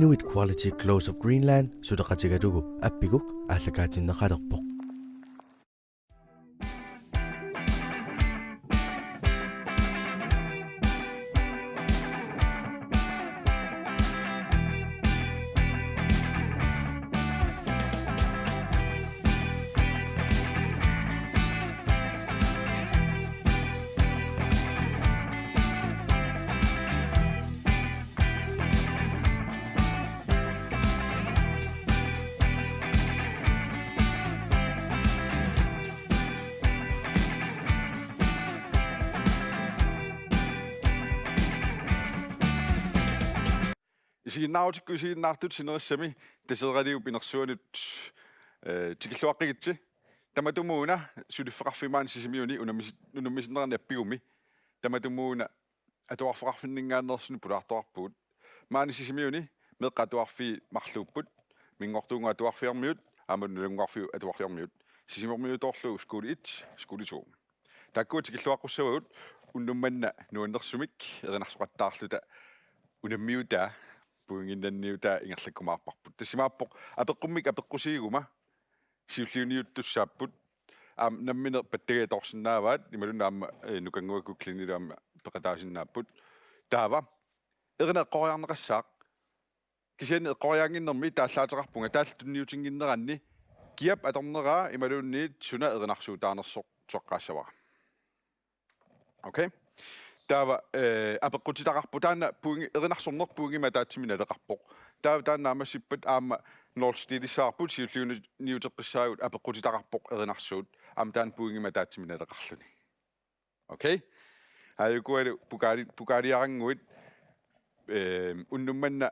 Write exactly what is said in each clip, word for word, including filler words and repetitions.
Inuit Quality Clothes of Greenland suleqatigalugu appigu aallakaatinneqalerpoq. Isiginnaarutikku isiginnaartut sinerissami Taseraliup inersuanut, eh, tikilluaqqigitsi. Tamatumuuna suliffeqarfiit maani Sisimiuni unammis-, unammisinneranni appigumi. Tamatumuuna atuarfeqarfinninngaanneersuni pulaartoqarpugut. Maani Sisimiuni meeqqat atuarfiit marluupput. Minngortuunnguup Atuarfiarmiut, aamma Nalunnguarfiup Atuarfiarmiut. Sisimiormiutoorlugu skole et, skole to. Taakkua tikilluaqqussavagut unnuk manna nuannersumik erinarsoqattaarluta unammiutaa, pointinnanniutaa ingerlakkumaarparput. Tassa imaappoq apeqqummik apeqqusigiguma siulliuniuttussaapput. Aamma nammineq pattagiatoorsinnaavaat, imaluunniit aamma, eh, Nukannguakku Klingilu aamma peqataasinnaapput. Taava erinaq eqqoriarneqassaaq. Kisianni eqqoriaannginnermi taallaateqarpunga, taallat tunniutinnginneranni kiap atorneraa imaluunniit suna erinarsuutaanersoq tusaqqaassavara. Okay? Taava, eh, apeqqutitaqarpoq taanna pointi, erinarsorneq pointimik ataatsimik naleqarpoq. Taava taanna naammassippat aamma nulstillissavarput, siulliuniuteqqissaagut apeqqutitaqarpoq erinarsuut. Aamma taanna pointimik ataatsimik naleqarluni. Okay? Aajukualu pokaali-, pokaaliarannguit, eh, unnuk manna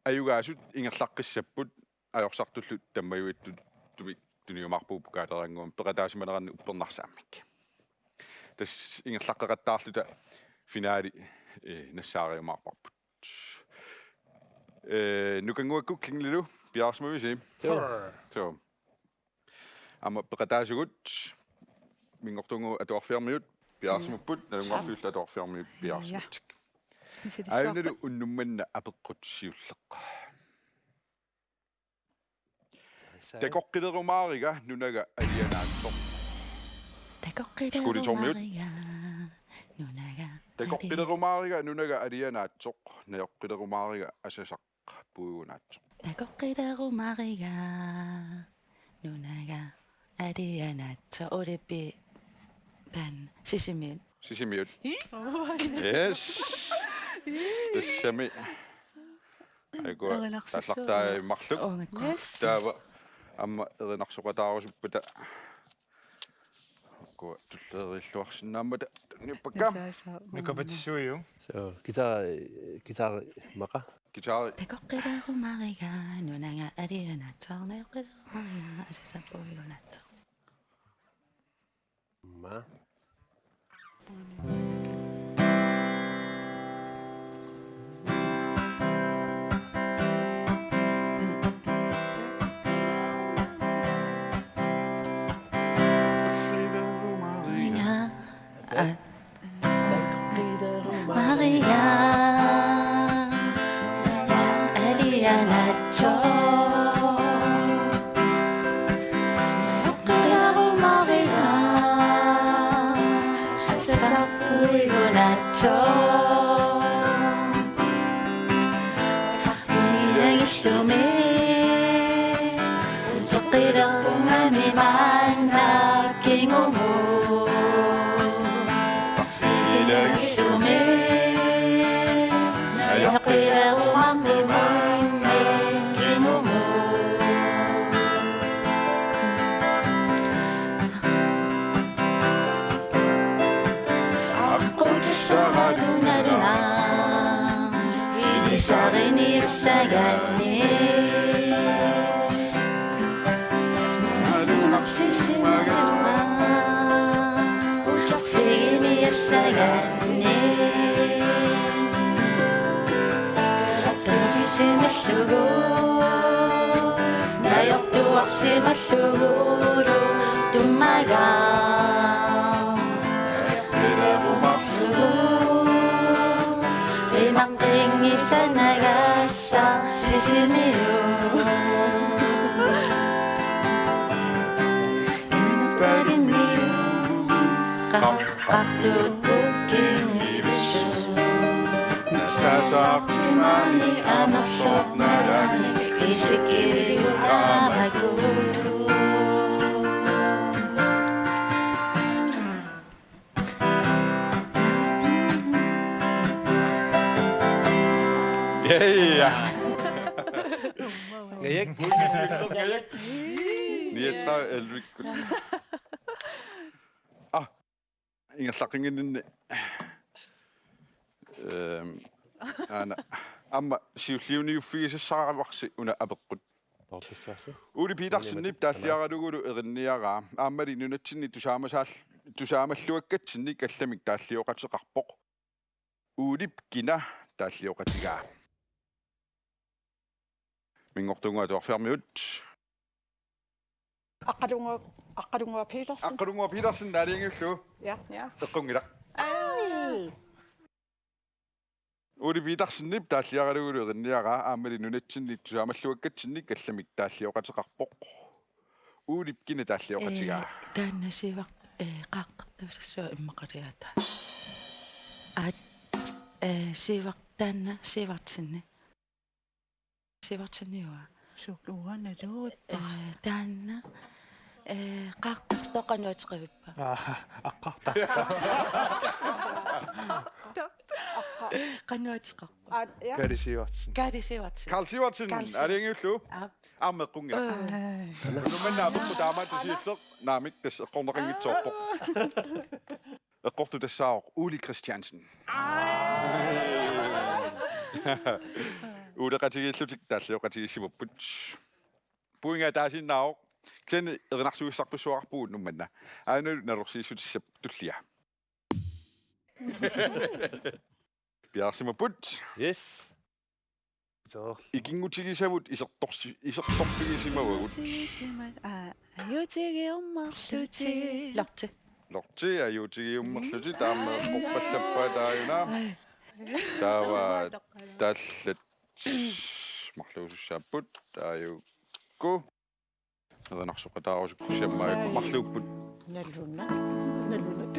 ajugaasut ingerlaqqissapput, ajorsartullu tammajuittumik tuniumaarpugut pokaaliarannguamik peqataasimaneranni uppernarsaammik. Tassa ingerlaqqeqattaarluta finaali, eh, nassaariumaarparput. Eh, Nukannguakku Klingilu piareersimavisi? Joo. Joo. Aamma peqataasugut Minngortuunnguup Atuarfiarmiut piareersimapput, Nalunnguarfiullu Atuarfiarmiut piareersimavut. Aajuna unnuk manna apeqqut siulleq. Takoqqilerumaariga nunaga alianaatsoq. Takoqqilerumaariga nunaga. Takoqqilerumaariga nunaga alianaatsoq. Najoqqilerumaariga asasaq puigunaatsoq. Takoqqilerumaariga nunaga alianaatsoq. Ulippi pan Sisimiut. Sisimiut. Yes. Tassami. Aigua, erinarsussaagut. Taallartai marluk. Yes. Taava aamma erinarsoqataarusuppata. Aigua, tulleriilluarsinnaammata tunniuppakka. Nukapatissuiu. So, guitar, guitar maqa. Guitar. Takoqqilerumaariga nunaga alianaatsoq, najoqqilerumaariga asasaq puigunaatsoq. Ma. Maria, alianaatsoq. Najoqqilerumaariga asasaq puigunaatsoq. Ilagillumi uteqqilerpungami maanna kingumut. Ilagillumi najoqqilerumaarpungami kingumut. Aqqutissaralunnaruna ilisariniassaganni. Nalunarsissimagalunga uterfiginiassaganni. Tanusimallugu najortuarsimallugulu tummaga. Ilerumarlugu imaqqinngissannagassaq Ja, ja. Ngajak. Ngajak. Niogtredive elleve. Ah, ingerlaqqinngilaq. Ehm, aana. Aamma siulliuniuffigisassaraluarsi una apeqqut. Ole Petersenip taalliaralugulu erinniaraa aammali nunatsinni tusaamasaal-, tusaamalluakkatsinnik allamik taallioqateqarpoq. Olep kina taallioqatigaa? Minngortunnguaq atuarfiarmiut. Aqqalunnguaq, Aqqalunnguaq Petersen. Aqqalunnguaq Petersen aalajangiullugu. Ja, ja. Eqqunngilaq. Aa. Ole Petersenip taalliaralugulu erinniaraa aammali nunatsinni tusaamalluakkatsinnik allamik taallioqateqarpoq. Olep kina taallioqatigaa? Ee, taanna Sivert, ee, Qaaqqertuusassua immaqaliaata. Aat, ee, Sivert, taanna Sivertsenip. Sivertseniua. Sukuana tuuppa. Ee, taanna, ee, Qaaqqertoq qanoq ateqavippa? Aa, Aqqarta. Qanoq ateqarpa? Aa, ja. Kaali Sivertsen. Kaali Sivertsen. Karl Sivertsen, Karl Sivertsen. Aalajangiullugu. Aap. Aamma eqqunngilaq. Aa. Numanna apeqqut taamaattoq siulleq, naamik, tassa eqqorneqanngitsoorpoq. Eqqortoq tassaavoq Ole Christiansen. Uleqatigiillutik taallioqatigiissimapput. Pointi ataasiinnaavoq. Kisianni erinarsuissarpassuaqarpugut numanna. Aana nalorsiissutissap tullia. Piareersimapput. Yes. Soo. Ikinngutigisavut isertorsi-, isertorfigisimavagut. Ikinngutigisima-, aa, ajuutigiummerlutik. Lorti. Lorti, ajuutigiummerlutik, taama eqqorpallappaat aajuna. Taava tallat marluusussaapput, aajukku. Erinarsoqataarusukkussiammaajukku marluupput. Nalunaq. Nalunaq.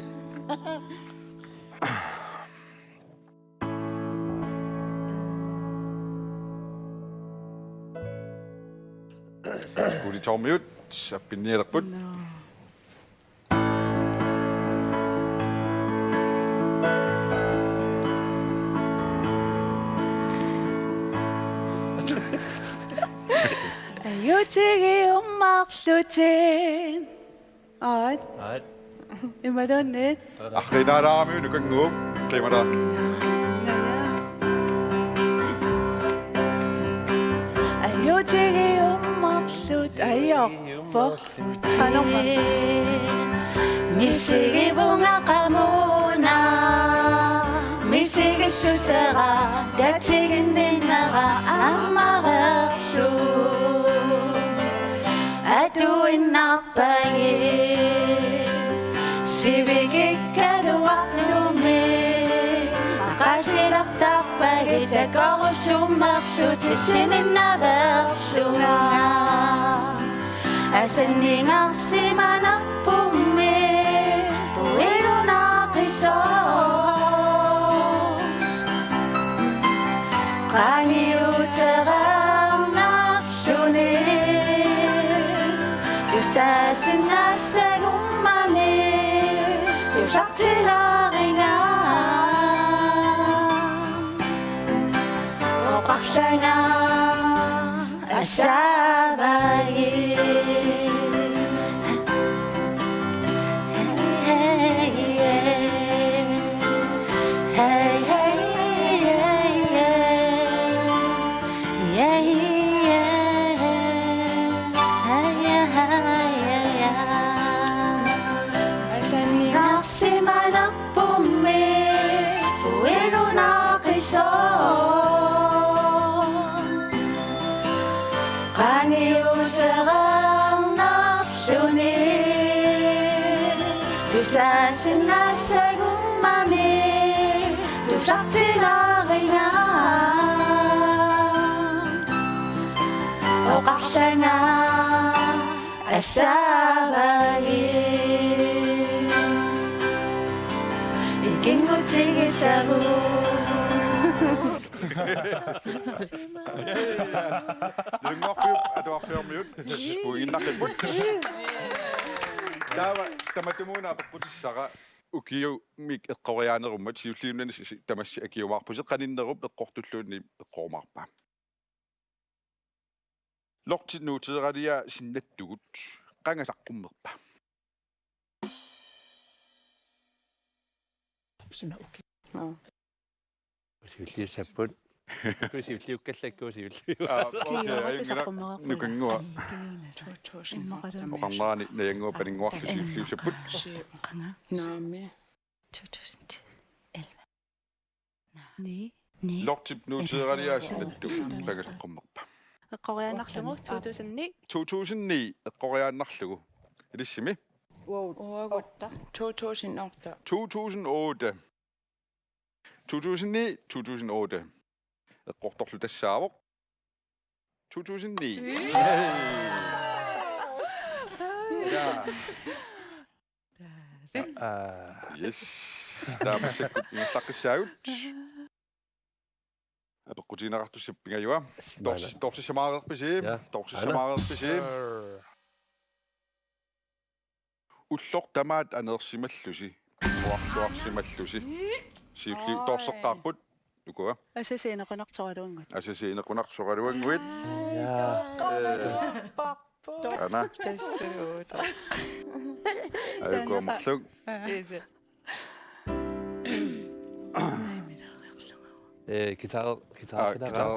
Kulitormiut, appinnialerput. Nå. Ajuutigiummerlutik. Aat. Aat. Imaluunniit. Arriinnaalaaramiuk nukannguup. Qimala. Ajuutigiummerlutik. Ajorpoq. Qanormaa. Misigivunga qamuuna, misigissusera, tatiginninnera ammareerlugu. Atuinnarpagit, sivikikkaluartumik, maqaasilertarpagit, takorusummerlutik sininnaveerlunga. Asanningarsimanerpummi puigunaqisoq. Qangiutereernarluni. Tusaasinnaassagummi tusartilaaringa. Oqarlanga. Assaavai. Hey, hey, hey. Hey, hey, hey, hey. Yeah, yeah. Hey, yeah, yeah, yeah. Asanningarsimanerpummi puigunaqisoq. Qangiutereernarluni. Tusaasinnaassagummi tusartilaaringa. Oqarlanga assaavagi ikinngutigisavut. Nunguarfiup atuarfiormiut pointinnaqqipput. Taava tamatumuuna apeqqutissara ukiumik eqqoriaanerummat siulliunnani si-, tamassi akiumaarpusi, qaninnerup eqqortulluunniit eqqorumaarpa. Lortip nuuteeraliaa sinnattugut qanga saqqummerpa? Suna uki. Nå. Siulliussapput. Siulliukkallakku siulliu. Aa, okay, kiuara ajunngilaq, tusaqqummeraqquna. Nukannguaq. Ai, kiuna. Two thousand. Immaqalu. Oqarnerani najannguaq paninnguarlu siulliussapput. Qanga. Naamik. Two thousand eleven. Ni. Ni. Lortip nuuteeraliaa sinnattugut qanga saqqummerpa? Eqqoriaannarlugu two thousand nine. Two thousand nine eqqoriaannarlugu. Ilissimi? Uagut. Uagut. Two thousand otte. Two thousand otte. Two thousand nine, two thousand otte. Eqqortorlu tassaavoq. Two thousand nine. Ja. Aa. Yes. Taava massakkut ingerlaqqissaagut. Apeqqutigineqartussaq pingajua. Torsi-, torsissamaareerpisi? Ja. Torsissamaareerpisi? Ulloq tamaat aneersimallusi. Uarluarsimallusi. Siulliu torsisseqqaarput. Ukua. Asasiinequnartoraluannguit. Asasiinequnartoraluannguit. Ja. Ee. Ana. Tassuuta. Ajuku marluk. Ee, guitar, guitar, aa, guitar, guitar,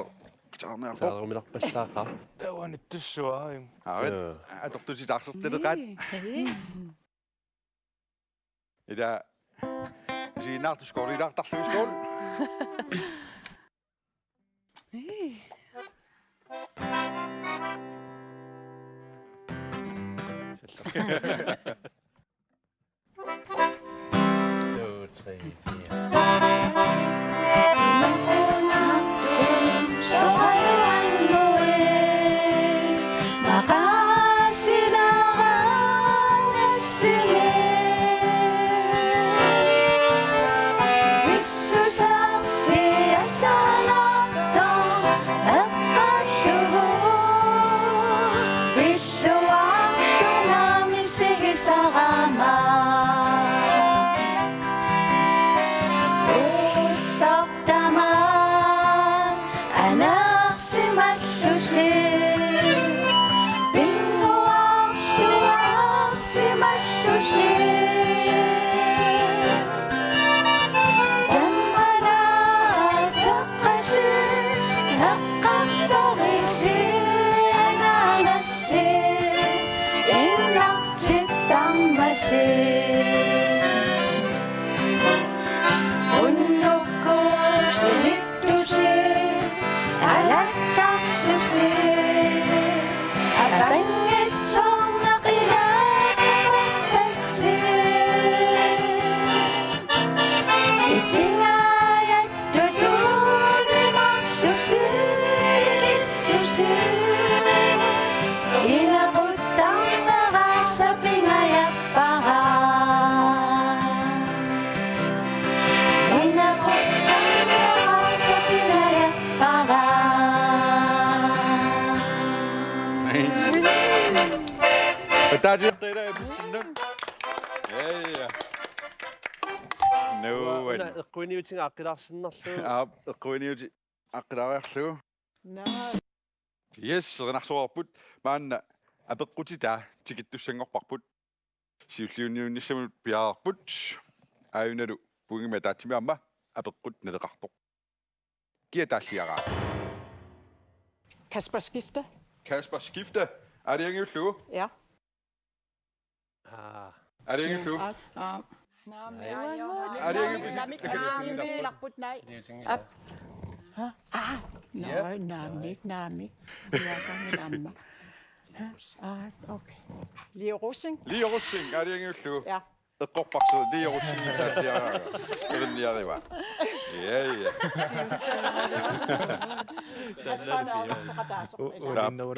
guitarniarpoq. Guitarmilarpallaaqaaq. Taava nittussuaa. Aa, joo. Atortutitaarsertaleqaat. Ila, isiginnaartusi koorilaartarlugu skål. To, tre, fire. Susaarsi asanartoq eqqaallugu pilluarlunga misigisarama. Ulloq tamaat aneersimallusi, pinnguarluarsimallusi. Tamanaateqqasi, eqqartorisi, anaanassi, innartittarmasi. Unnukkut sunittusi, alakkarlusi, apanngitsoorneq ilaasapappassi. Itsingaajattutuunimarlusi ikittusi. Inequttarnera sapingajappara. Inequttarnera sapingajappara. Ataatiartaila iputsinnut. Ja, ja. Nuan. Una eqquiniutiga aaqqilaarsinnarlugu. Aap, eqquiniutit aaqqilaariarlugu. Naa. Yes, erinarsoreerput. Maanna apeqqutitaa tikittussanngorparput. Siulliunniunnissamut piareerput. Aajunalu pointimik ataatsimi aamma apeqqut naleqartoq. Kia taalliaraa? Kasper Skifte. Kasper Skifte. Aalajangiullugu? Ja. Aa. Aalajangiullugu? Aa, aa. Naamik, aa, joo. Aalajangiullugu? Naamik, naamik, naamik, naamik, naamik, naamik. Ap. Aa, nå, ja. Naamik, naamik. Ja, naamik, naamik. Aa, okay. Leo Rosing. Leo Rosing, aalajangiullugu? Ja. Eqqorparsi, det er jo sin, ja, det er, erinniarivaa. Ja, ja. Kasper,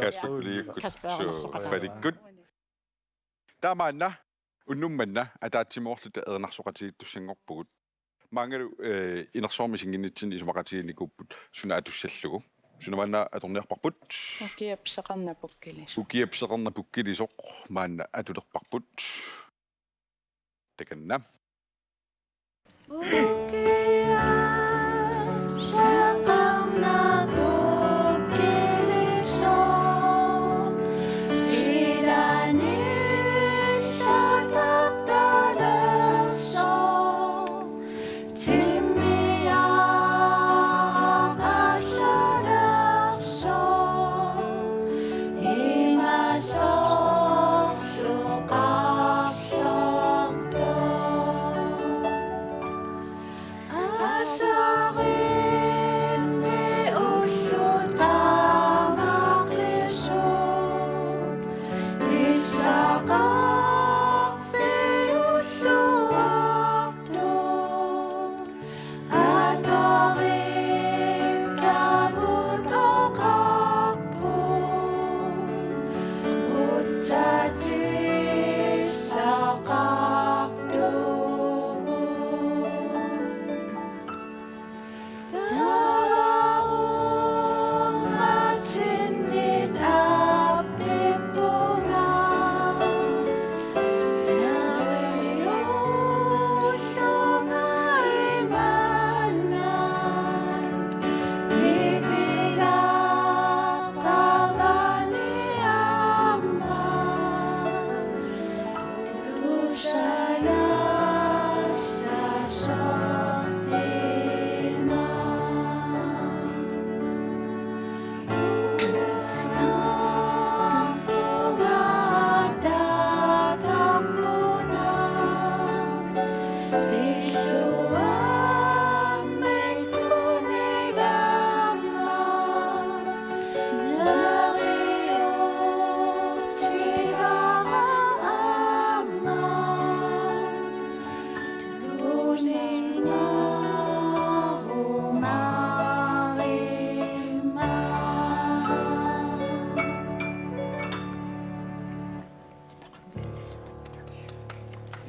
Kasper, Kasper, Kasper. Taamaanna, unnuk manna, ataatsimoorluta erinarsoqatigiittussanngorpugut. Maanngalu, eh, inersuarmi singinnitsinni isumaqatigiinnikuupput suna atussallugu. Suna maanna atorniarparput? Ukiap seqernapukkilisoq. Ukiap seqernapukkilisoq maanna atulerparput. Takanna.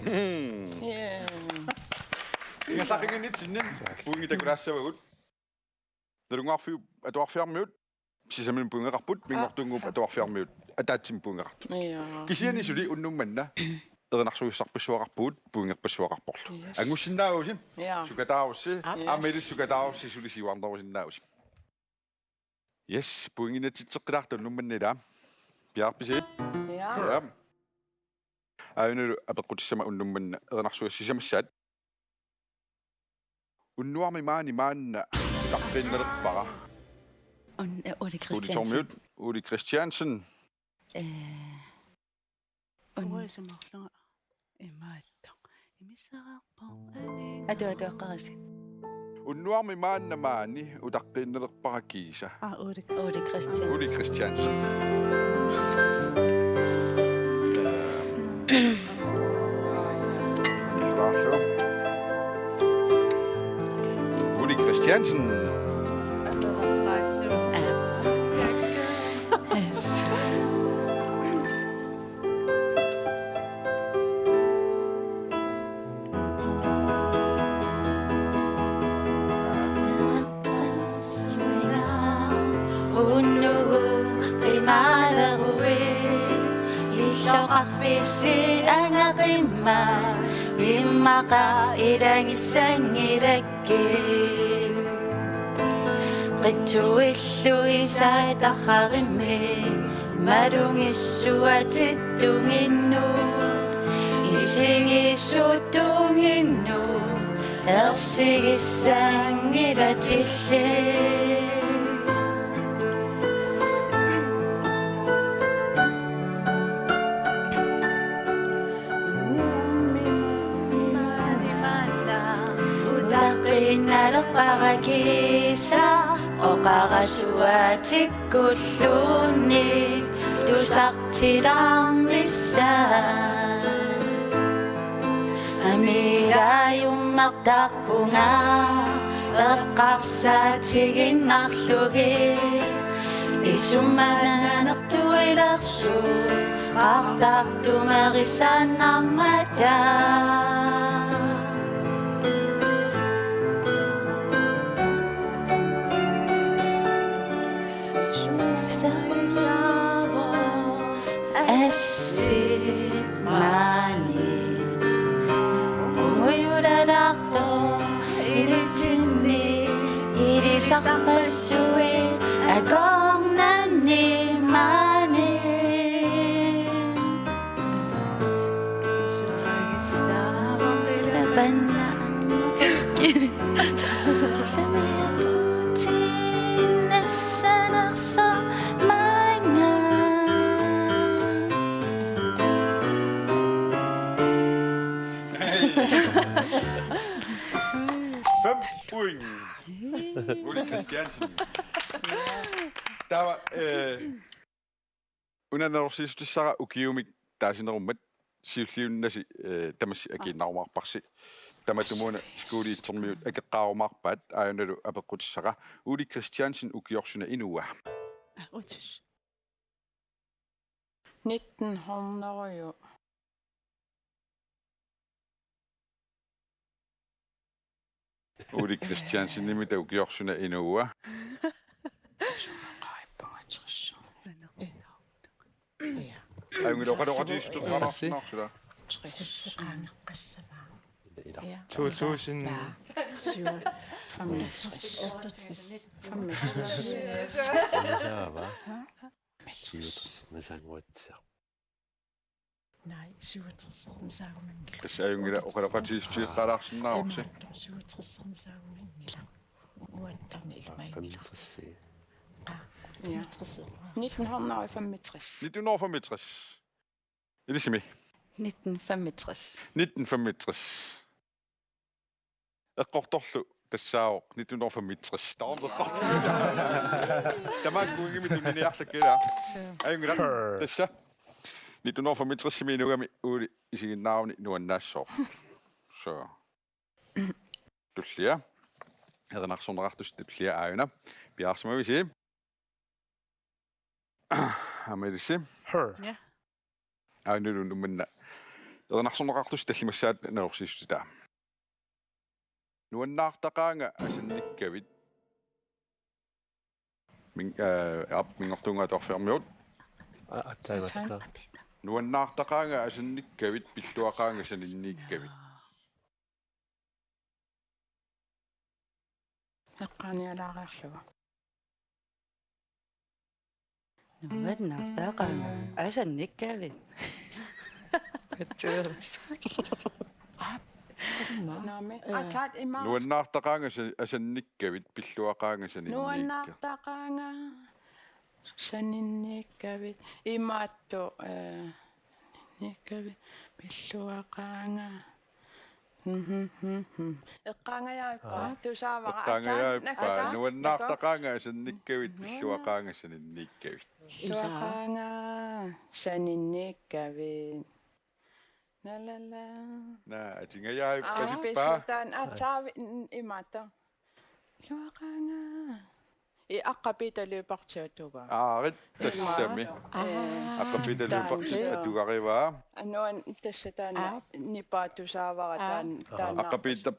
Hmm. Yeah. Ingerlaqqinnginnitsinni pointit takulaassavagut. Nalunnguarfiup Atuarfiarmiut sisaminut pointeqarput, Minngortuunnguup Atuarfiarmiut ataatsimut pointeqartut. Ja. Kisianni suli unnuk manna erinarsuussarpassuaqarpugut, pointerpassuaqarporlu. Yes. Angussinnaavusi, ja, sukataarussi, aap, aamma ilissi sukataarussi suli siuarnerusinnaavusi. Yes, pointit natsitseqqilaartut unnuk manna ilaa. Piareerpisi? Ja. Ja. Aajuna apeqqutissama unnuk manna erinarsuussat sisamassaat. Unnuarmi maani maanna utaqqiinnalerpara. Un-, eh, Ole Ole Christiansen. Thormiut, Ole Christiansen. Eh, un- Uanga isumaqarlunga imaattoq. Imissaqarpoq aninga. Atu, atu, aqarasi. Unnuarmi maanna maani utaqqiinnalerpara kiisa. Aa, Ole Ole Christian. Ole Christiansen. Ole Christiansen. Unnugu qimaleruit, illoqarfissi angaqimmat, immaqa ilagissanngilakkit. Qitsuillu isai tarrarimmi, malungissuatittunginnut, isigissutunginnut, ersigissanngilatillit. Utaqqiinnalerpara kiisa oqarasuatikkulluunniit tusartilaarnissaa. Martarpunga eqqarsaatiginnarlugit isummat nanertuilersut qartartumerisaannarmata. Assit maani ungujulaartoq ilitsinni ilisarpassuit akornanni maani. Tabanna. Tiinassanersoq maanga. Fem point. Ole Christiansen. Taava, øh, una nalorsissutissara ukiumik taasinerummat siulliunnasi, øh, tamassi akiinnarumaarparsi. Tamatumuuna Skole et-ermiut akeqqaarumaarpaat, aajunalu apeqqutissara Ole Christiansen ukioq suna inua? Utis. Nitten hundrede. Ole Christiansenimit ukioq suna inua? Ajunngilaq, oqaloqatigiissutissara. Tres. Tres. Qaangeqqassavaa. Ja. To tusind. Femogtres. Otteogtres. Femogtres. Siuternissanguatsiaq. Nej, siuternissanguanngilaq. Tassa ajunngilaq, oqaloqatigiissutigeqqaalaarsinnaarutsi. Imaattoq siuternissanguanngilaq. Uattami ilmaanngilaq. Femogtres. Qa. Ja. Femogtres. Nitten hundrede og femogtres. Nitten hundrede og femogtres. Ilissimi. Nitten femogtres. Nitten femogtres. Eqqortorlu tassaavoq nitten hundrede og femogtres. Taava eqqortorlu. Tamaasa kuingimi tunniniarlakka ilaa. Ajunngilaq. Tassa. Nitten hundrede og femogtres-imi inuugami Ole isiginnaaruni nuannaassaaq. Så. Tullia. Erinarsorneqartusi tullia aajuna. Piareersimavisi? Aamma ilissi. Her. Ja. Aajuna Nuummi una. Erinarsorneqartusi tallimassaat nalorsissutitaa. Nuannaartaqaanga asannikkavit. Min-, øh, aap, Minngortuunnguaq Atuarfiarmiut. A-, aatsaat. Aatsaat. Nuannaartaqaanga asannikkavit, pilluaqaanga saninniikkavit. Eqqaanialaariarlugu. Nuannaartaqaanga asannikkavit. Naami. Aatsaat ima. Nuannaartaqaanga sa-, asannikkavit, pilluaqaanga saninniikka. Nuannaartaqaanga saninniikkavit. Imaattoq, øh, saninniikkavit, pilluaqaanga. Mhm, mhm, mhm. Eqqaangajavippa? Aa. Tusaavara. Eqqaangajavippa? Aatsaat, aatsaat. Nuannaartaqaanga asannikkavit, mhm, pilluaqaanga saninniikkavit. Pilluaqaanga saninniikkavit. La, la, la. Naa, atingajavippasippa? Aa, pissutaavoq, aatsaat, n-, imaattoq. Pilluaqaanga. Ii, Aqqa Peter Lyberth atugaa. Aarit tassami. Aa. Aqqa Peter Lyberth atugarivaa. Nuan tassa taanna. Aa. Nipaa tusaavara. Aa. Taan-, taanna. Aqqa Peter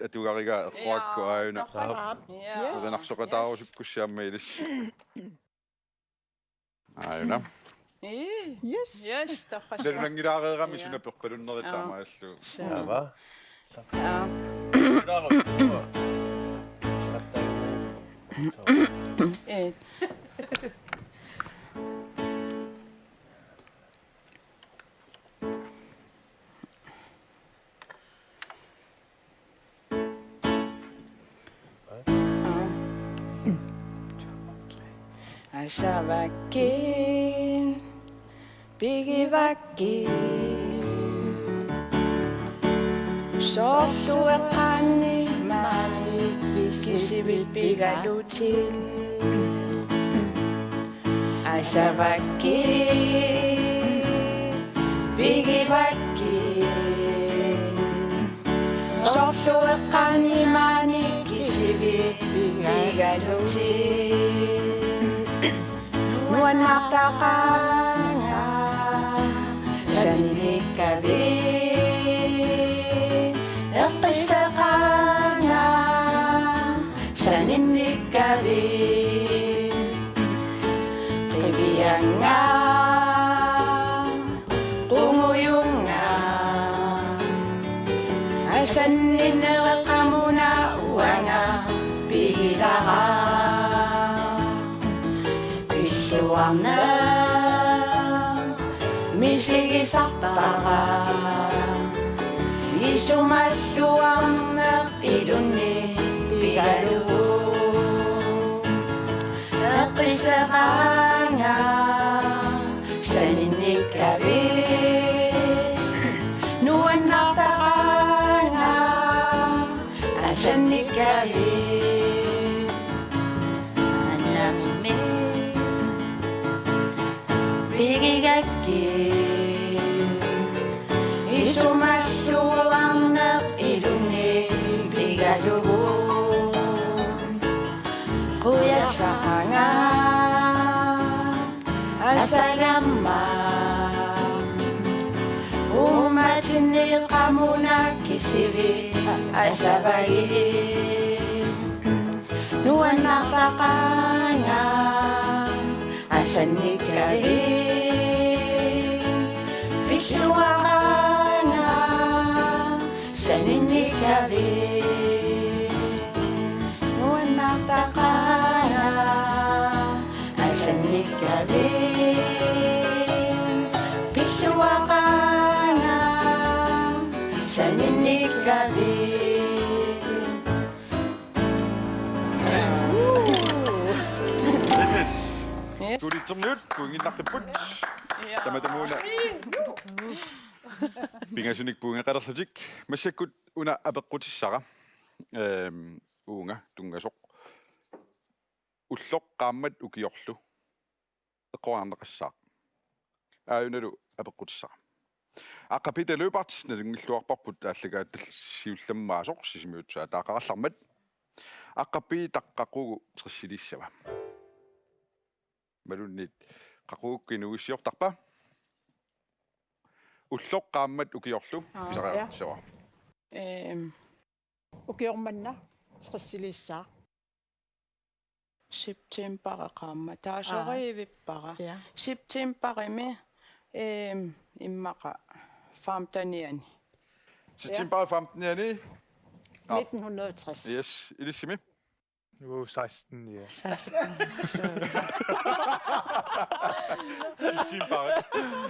atugarigaa eqquakku aajuna. Aa, torrak. Ja. Yes. Erinarsoqataarusukkussi aamma ilissi. Aajuna. Ii. Yes. Yes, torrak. Nalunanngilaareerami. Ja. Suna perpalunnerit. Aa. Taamaallu. Suu. Aava. Aa. Ee. Asavakkit, pigivakkit. Soorlu eqqaani maani kisivit pigalutit. Asavakkit, pigivakkit. Soorlu Ueqqanni maani kisivit pigalutit. Nuannartaqaanga saninnikkavit. Eqqissaqaanga saninnikkavit. Qivianga qungujunga asanninneq qamuna uanga pigilara. Pilluarneq misigisarpara. Isumalluarneq ilunni pigalugu. Eqqissaqaanga saninnikkavit. Nuannartaqaanga asannikkavit. Anami pigigakkit. Isumalluarneq ilunni pigalugu. Qujassaqaanga asagamma. Uummatinni qamuna kisivit asavagit. Nuannartaqaanga asannikkavit. Pilluaqaanga saninnikkavit. Nuannartaqaanga asannikkavit. Pilluaqaanga saninnikkavit. Yes, yes. Yes. Tuulitsermiut, pointinnaqqipput. Ja. Tamatumuuna. Pingasunik pointeqalerlutik. Massakkut una apeqqutissara. Ehm, uunga, tunngasoq. Ulloq qaammat ukiorlu eqqoriarneqassaaq. Aajunalu apeqqutissara. Aqqa Peter Lyberth, nalunngilluarparput aallakaatitassiulluni ammaasoq Sisimiut saataaqarallarmat. Aqqa Peter qaqugu tressiliissava? Imaluunniit qaqugukkit nuissiortarpa? Ulloq qaammat ukiorlu. Aa, pisariaqartissavara. Ja. Ehm, ukioq manna tressiliissaaq. September qaammat. Aa. Taasorivippara. Ja. Septemberimi, ehm, immaqa femtenianni. September femtenianni? Aa. Nitten hundrede og tres. Yes, ilissimi? Jo, seksten, ja. Seksten. September.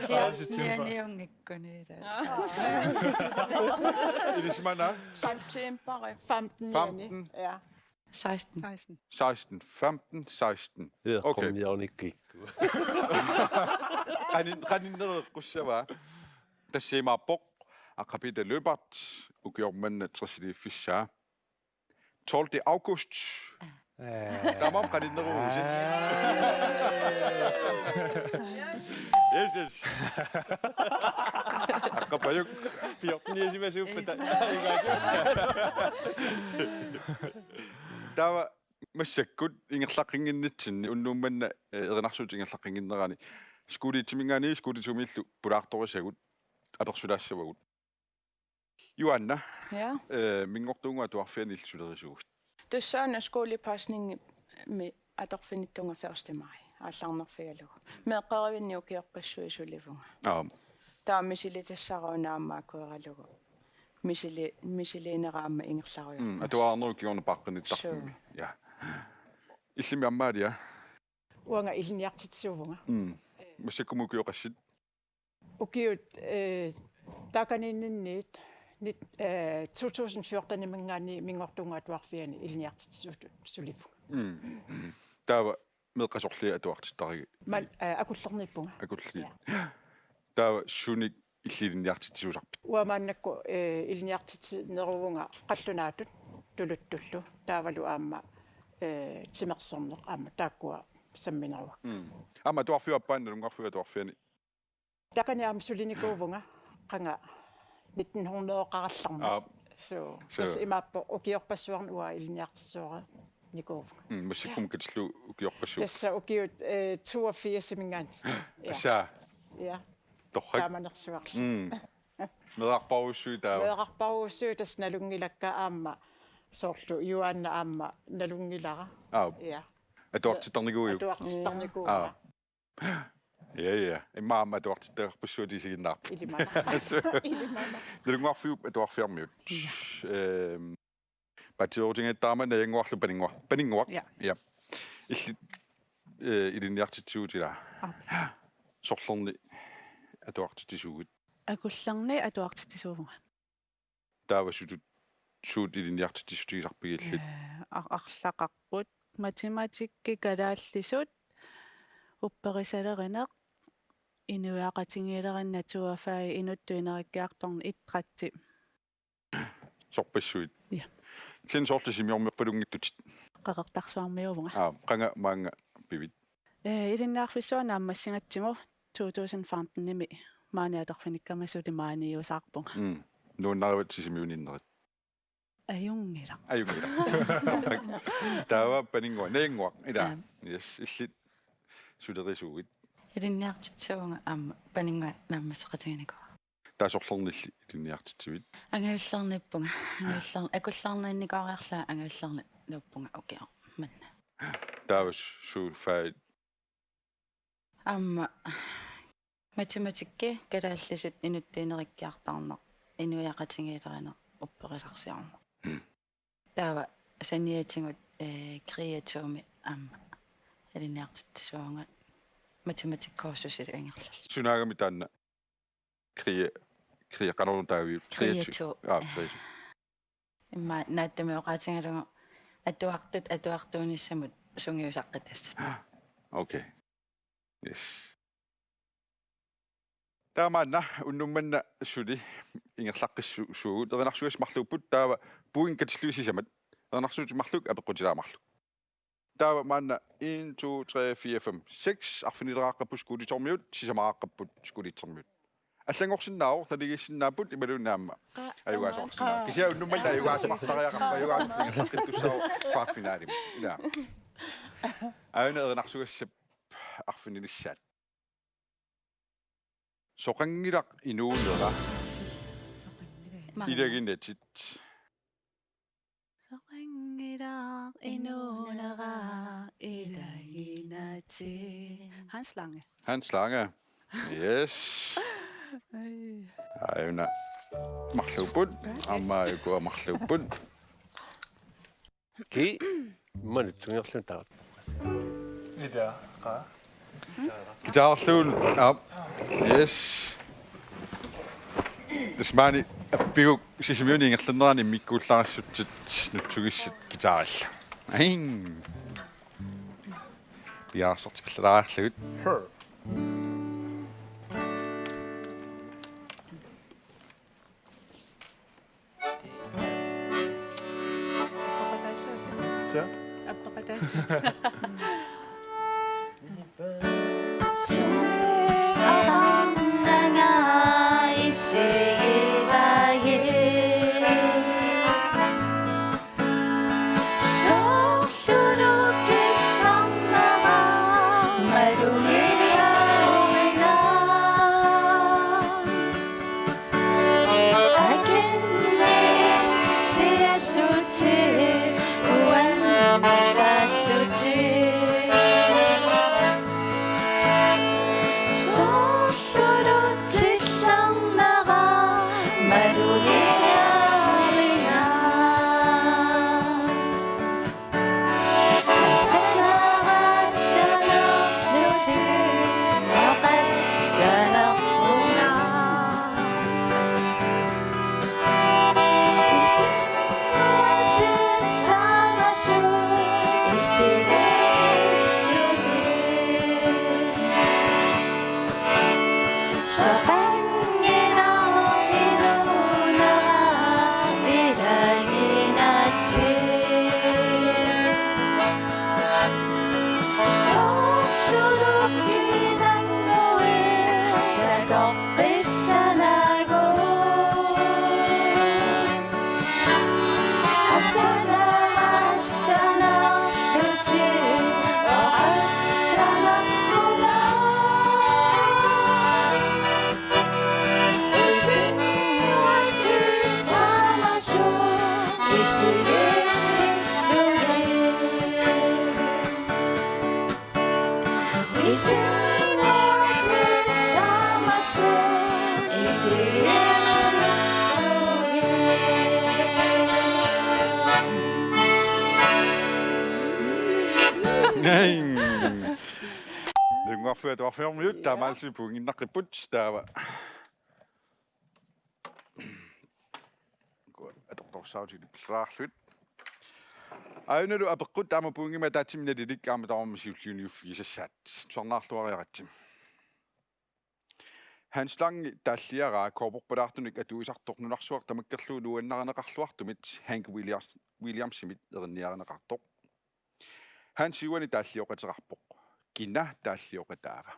Ja, september. Niungikkuni. Ilisimana? September femten. Femten. Ja. Seksten. Seksten. Seksten. Femten, seksten. Ja, okay. Kom, jeg er ikke. Qanin-, qaninnereqqussava? Tassa imaappoq, Aqqa Peter Lyberth, ukioq manna tressiliiffissaa. Tolvte august. Eh. Tamarmi qaninneruvusi. Yes, yes. Aqqapajuk. Fjorten-iusimasuuppata. Taava massakkut ingerlaqqinnginnitsinni unnuup manna, eh, erinarsuutit ingerlaqqinnginnerani. Skolitiminngaanniit skolitumiillu pulaartorisagut apersulaassavagut. Joanna, ja, eh, Minngortuunnguup Atuarfiani illit sulerisuuvutit? Tussaana skolepasningimi atorfinittunga første maj aallarnerfigalugu. Meeqqerivinni ukiorpassuit sulivunga. Aap. Taava misilitassara una aamma akueralugu. Misili-, misiliinera aamma ingerlarujoorpara. Mm, atuarnerup kingorna paaqqinittarfimmi. Suu. Ja. Illimmi Amalia? Uanga ilinniartitsisuuvunga. Mm. Massakkumut ukioqassit? Ukiut, eh, taakaniinninniit nit-, eh, to tusind fjorteniminngaanniit Minngortuunnguup Atuarfiani ilinniartitsisutut sulivunga. Mm. Taava meeqqat sorliit atuartittarigit? Maanna, eh, Akullerniippunga. Akulliit. Ja. Taava sunik illit ilinniartitsisuusarpit? Uanga maannakkut, eh, ilinniartitsineruvunga qallunaatut tuluttullu. Taavalu aamma, eh, timersorneq aamma taakkua sammineruakka. Mm. Aamma atuarfiup appaani Nalunnguarfiup Atuarfiani? Taakani aamma sulinikuuvunga, qanga nitten hundrede-qarallarmat. Aap. So, so, tassa imaappoq ukiorpassuarni uanga ilinniartitsisoorinikuuvunga. Mm, massakkut katillugu ukiorpassuit. Tassa ukiut, eh, toogfirsimiingaanniit. Ja. Assa. Ja. Torrak. Taamanersuarli. Mm. Meerarpassuit taava. Meerarpassuit tassa nalunngilakka aamma soorlu Juaanna aamma nalunngilara. Aa. Ja. Atuartittarnikuujuk. Atuartittarnikuuara. Aa. Ja, ja. Immaqa aamma atuartittariaqarpassuit isiginnaarput. Ilimanarpoq. Ilimanarpoq. Nalunnguarfiup atuarfiarmiut. Ja. Ehm, Patsiorutigigatta aamma Najanguarlu Paninnguaq. Paninnguaq. Ja. Ja. Illit, eh, ilinniartitsisuutit ilaa. Aap. Sorlerni atuartitsisuugit? Akullerni atuartitsisuuvunga. Taava sutut, suut ilinniartitsissutigisarpigit illit? Eh, ar-, arlaqarput, matematikki, kalaallisut, upperisalerineq, inuiaqatigiilerineq, naturfag, inuttut ineriartorneq, idrætti. Sorpassuit? Ja. Kisianni soorlu Sisimiormiorpalunngitsutit? Qeqertarsuarmiuuvunga. Aa, qanga maanga pivit? Eh, ilinniarfissuarni naammassigatsigu to tusind femtenimi maani atorfinikkama suli maaniusaarpunga. Mm. Nuannarivat Sisimiuniinnerit? Ajunngilaq. Ajunngilaq. Taava Paninnguaq, Najanguaq, ilaa. Aap. Yes, illit sulerisuugit? Ilinniartitsisuuvunga aamma Paninnguaq naammasseqatiginikuuara. Taava sorlerni illit ilinniartitsivit? Angajullerniippunga. Angajullerni, akullerniinnikooriarlunga angajullerni nuuppunga ukioq manna. Taava suut fagit? Aamma matematikki, kalaallisut, inuttut ineriartorneq, inuiaqatigiilerineq, upperisarsiorneq. Mm. Taava saniatigut, eh, kriatumi aamma ilinniartitsisuuvunga matematikkursusilu ingerlallugu. Sunaagami taanna? Kria, kria, qanoruna taaviuk? Kria to. Aa, kria to. Immaqa naatsumik oqaatigalugu atuartut atuartuunissamut sungiusaqqitassat. Okay. Yes. Taamaanna unnuk manna suli ingerlaqqissuugut, erinarsugassat marluupput, taava point katillugit sisamat. Erinarsuutit marluk, apeqqutilaat marluk. Taava maanna en, to, tre, fire, fem, seks arfinileraqqapput Skuulitormiut, sisamaraqqapput Skuulitormiut. Allanngorsinnaavoq, naligiissinnaapput imaluunniit aamma. Qa-, ajugaasoqarsinnaavoq. Qa-, kisianni unnuk manna ajugaasoqartariaqarpoq, ajugaasoqartariaqarpoq ingerlaqqittussaavoq kvartfinalimut. Ilaa. Aana erinarsugassap arfinilissaat. Soqanngilaq inuunera. Soqanngilaq. Ilaginatit. Soqanngilaq inuunera ilaginatit. Hans Lange. Hans Lange. Yes. Ai. Aajuna marluupput. Aamma ukua marluupput. Ki, manut tungerlun taat. Ida, qa. Guitarluun, aap. Yes. Tassa maani appiguk Sisimiuni ingerlanerani immikkuullarissutsit nutsugissat guitarilla. Aing. Piareersartipallalaarlugit. Sure. Atuarfiormiut, ja, taamaallutik pointinnaqipput taava. Atortorsaarutsigit pilleraarluit. Aajuna apeqqut aamma pointimik ataatsimik nalilik aamma tamarmik siulliuniuffigisassaat. Tusarnaarluariaratsi. Hans Lange taalliaraa kobberpalaartunik atuisartoq nunarsuaq tamakkerlugu nuannarineqarluartumit Hank Williams-, Williamsimit erinniarineqartoq. Hans Juani taallioqateqarpoq. Kina taallioqataava?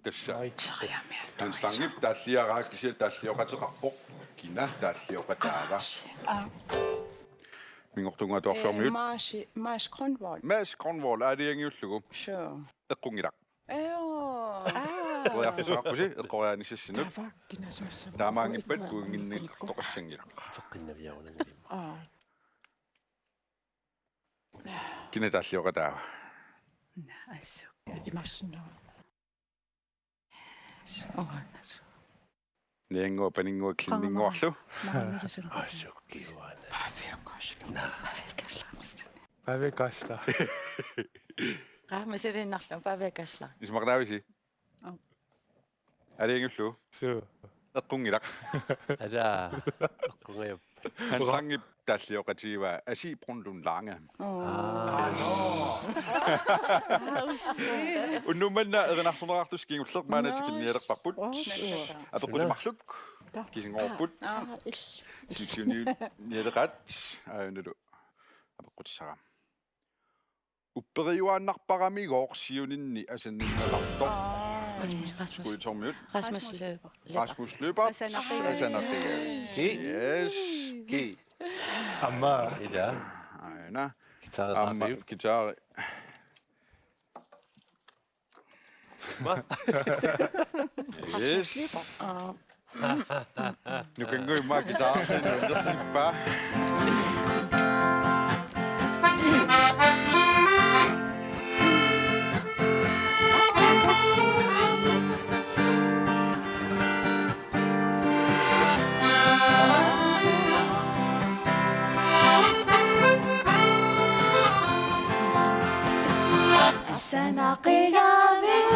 Tassa. Hans Langep taalliaraa kisianni taallioqateqarpoq. Kina taallioqataava? Aa. Minngortunnguaq atuarfiormiut. Eh, Maasi, Maasi Grønvold. Maasi Grønvold, aalajangiullugu. Sure. Eqqunngilaq. Joo. Aa. Periarfissaqarpusi eqqoriaanissassinnut. Taava kinaasimassavara. Taamaanngippat pointinneqartoqassanngilaq. Teqqinnaviarunanngilaq. Aa. Kina taallioqataava? Naa, assut. Imarsinnaa. Orannas. Niannguaq, paninnguaq, klinninnguarlu. Assut, kiuaana. Pavia Gessler. Qaammat suliinnarlugu, Pavia Gessler. Isumaqataavisi? Aa. Aalajangiullugu? Suu. Eqqunngilaq. Ataa. Eqqunngajappoq. Hans Langep taallioqatigivaa Asi Brun Lund Lange. Aa. Aa, nå. Unnuk manna erinarsorneqartussat kingulleq maanna tikinnialerparput. Apeqqutit marluk. Kisingoorput. Aa, ill. Siutsiunialeqaat. Aajunalu apeqqutissara. Upperiuaannarparamigooq siuninni asanninneqartoq. Aa. Rasmus, Rasmus. Skuitormiut. Rasmus Løber. Rasmus Løber. Asanaqigavik. Asanaqigavik. Ki. Yes. Ki. Aamma. Ila. Aana. Guitar. Aamma guitar. Hva? Yes. Aa. Nukannguit immaqa guitarerluinnarsippaa. Asanaqigavik.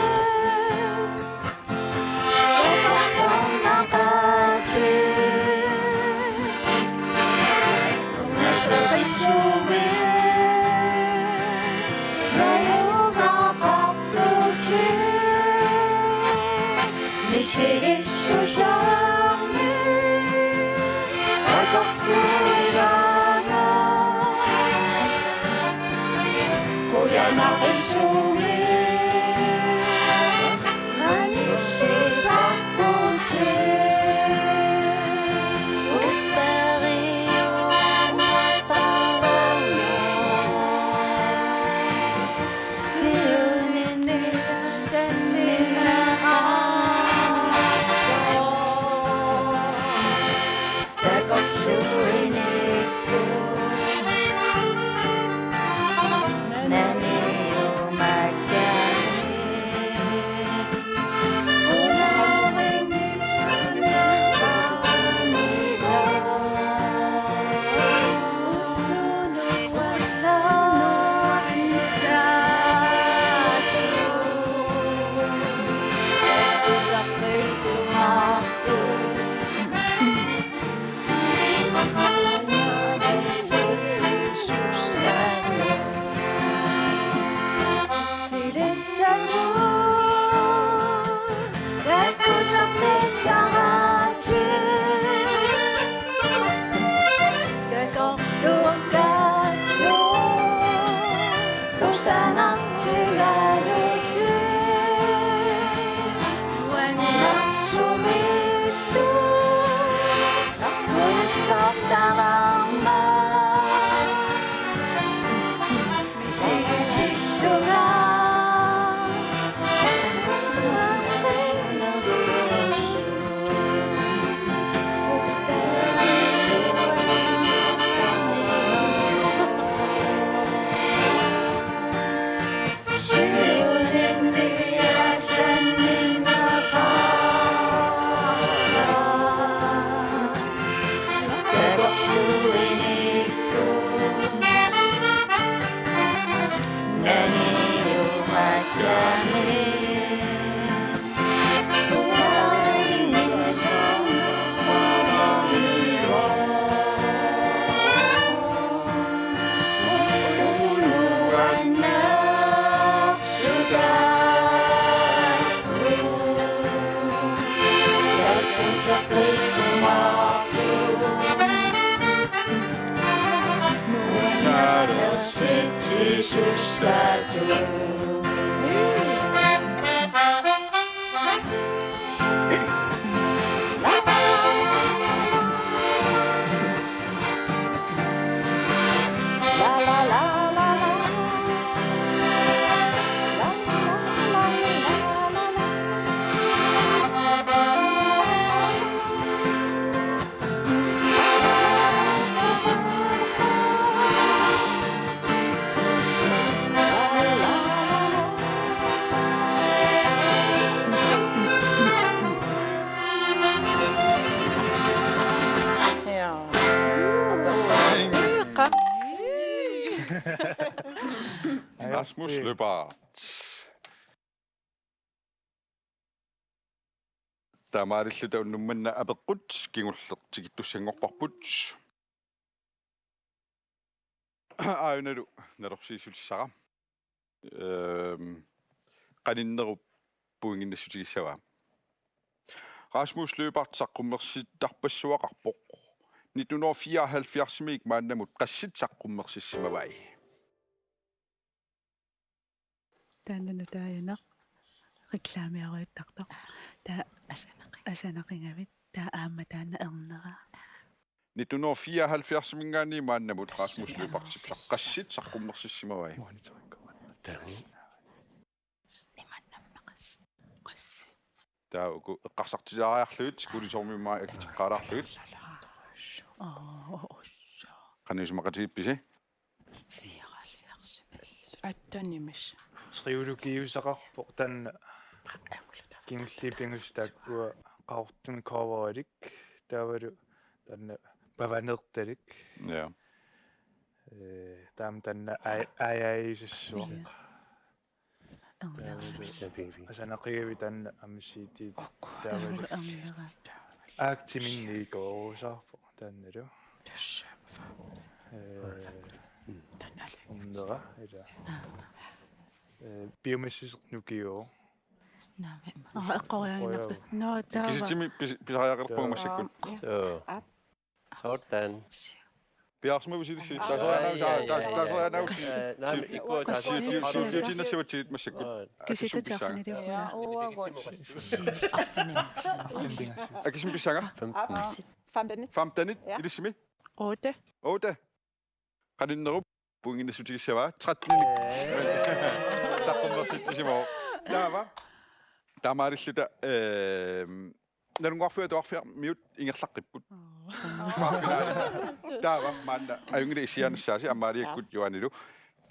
Rasmus Lyberth. Taamaalilluta unnuk manna apeqqut kingulleq tikittussanngorparput. Aajunalu nalorsiissutissara. Ehm, qaninnerup pointinnassutigissavaa. Rasmus Lyberth saqqummersittarpassuaqarpoq. Nitten hundrede og fireoghalvfjerdsimiit maannamut qassit saqqummersissimavai? Taanna nutaajanaq reklameeriartortoq. Taava asanaqi-, asanaqigavit. Taava aamma taanna ernera. Nitten hundrede og fireoghalvfjerdsimiingaanniit maannamut Rasmus Lyberthip saqqummersissimavai? Taava uku eqqarsartariarlugit, Kulitormiummaa akiteqqaalaarlugit. Qanoq isumaqatigiippisi? Attanimis. Trilogiusaqarpoq taanna kingulliit pingasut taakkua Qaqortumi coverilik, taavalu taanna pavaneertalik. Ja. Ee, taama taanna ai-, ai-, ai-, sissuaq. Ernera. Asanaqigavit taanna aamma C D. Taavalu ernera. Aaktiminniikoorusaarpoq taannalu. Ee, ernera, ila. Ee, piumassuseq nukiuvoq. Naamik. Aa, eqqoriaaginnartoq. Nå, taava. Kisitsimi pis-, pisariaqarpunga massakkut. Aa. Suu. Aap. Sådan. Piaarsimaviuk ilissi? Aa. Tasorianausi, aa, tas-, tasorianausi. Ee, naamik, ikkua si-, si-, si-, siutinnassavassigit massakkut. Aa. Kisitsisarfinilu. Ja, uagut. Akisumik pissaanga? Aa, femtenit. Femtenit, ja. Ilissimi? Otte. Otte. Qaninnerup pointinnassutigissavaa, tretteninik. Saqqummersitsisimavoq. Taava. Taamaalilluta, ehm, Nalunnguarfiup Atuarfiarmiut ingerlaqqipput. Kvartfinaali. Taava maanna ajunngilaq issiaanassaasi Amaaliakkut Johannilu.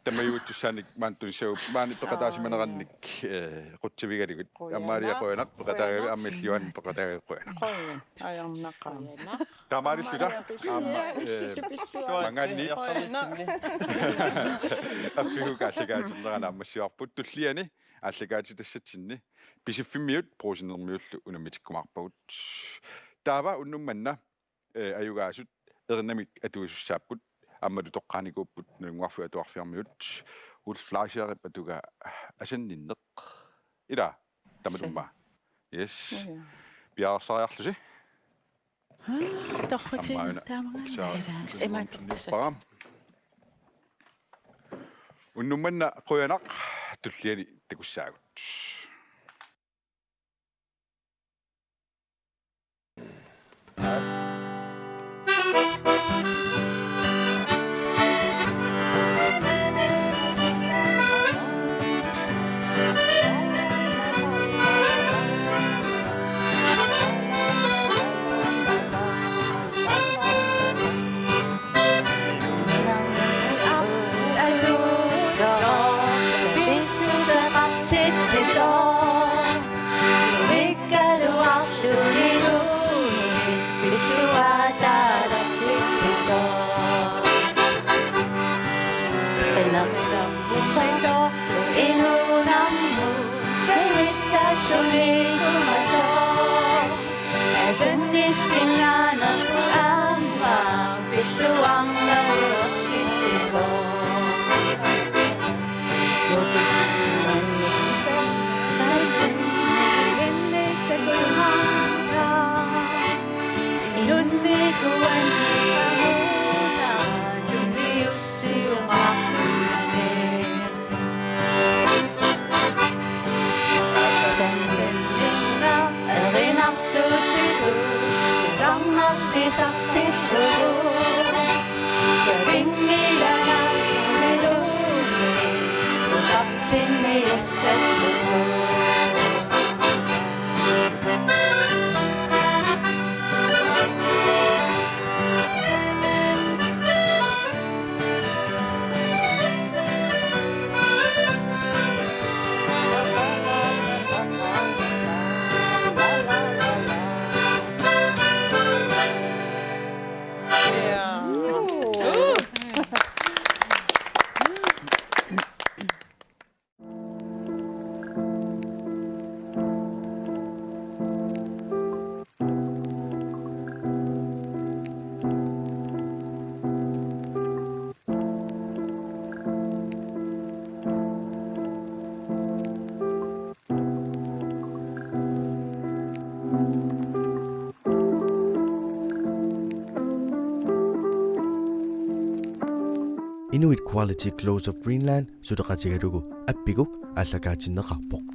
Tamajuitsussaanik maani tunissagutta maani peqataasimanerannik, eh, qutsavigalugit. Qujanaq. Amalia qujanaq, peqataagavit aamma illit Johanni peqataagavit qujanaq. Qujan. Ajornaqaaq. Taamaalilluta. Amalia, aamma, eh, pissuaa. Mangaanniit. Qujanaq. Appiguka aallakaatitsineranut naammassivarput tulliani aallakaatitassatsinni Pisiffimmiut Brugsenimiullu unammitikkumaarpagut. Taava unnuk manna, eh, ajugaasut erinamik atuisussaapput, aammalu toqqaanikuupput Nalunnguarfiup Atuarfiarmiut, Ulf Fleischerip atugaa asanninneq. Ila, tamatuma. Yes. Ja. Piareersariarlusi. Torrutin aamma una taamagana. Uksaa. Ila, imaattoq. Unnuk manna qujanaq, tulliani takussaagut. Inuit Quality Clothes of Greenland suleqatigalugu appiguk aallakaatinneqarpoq.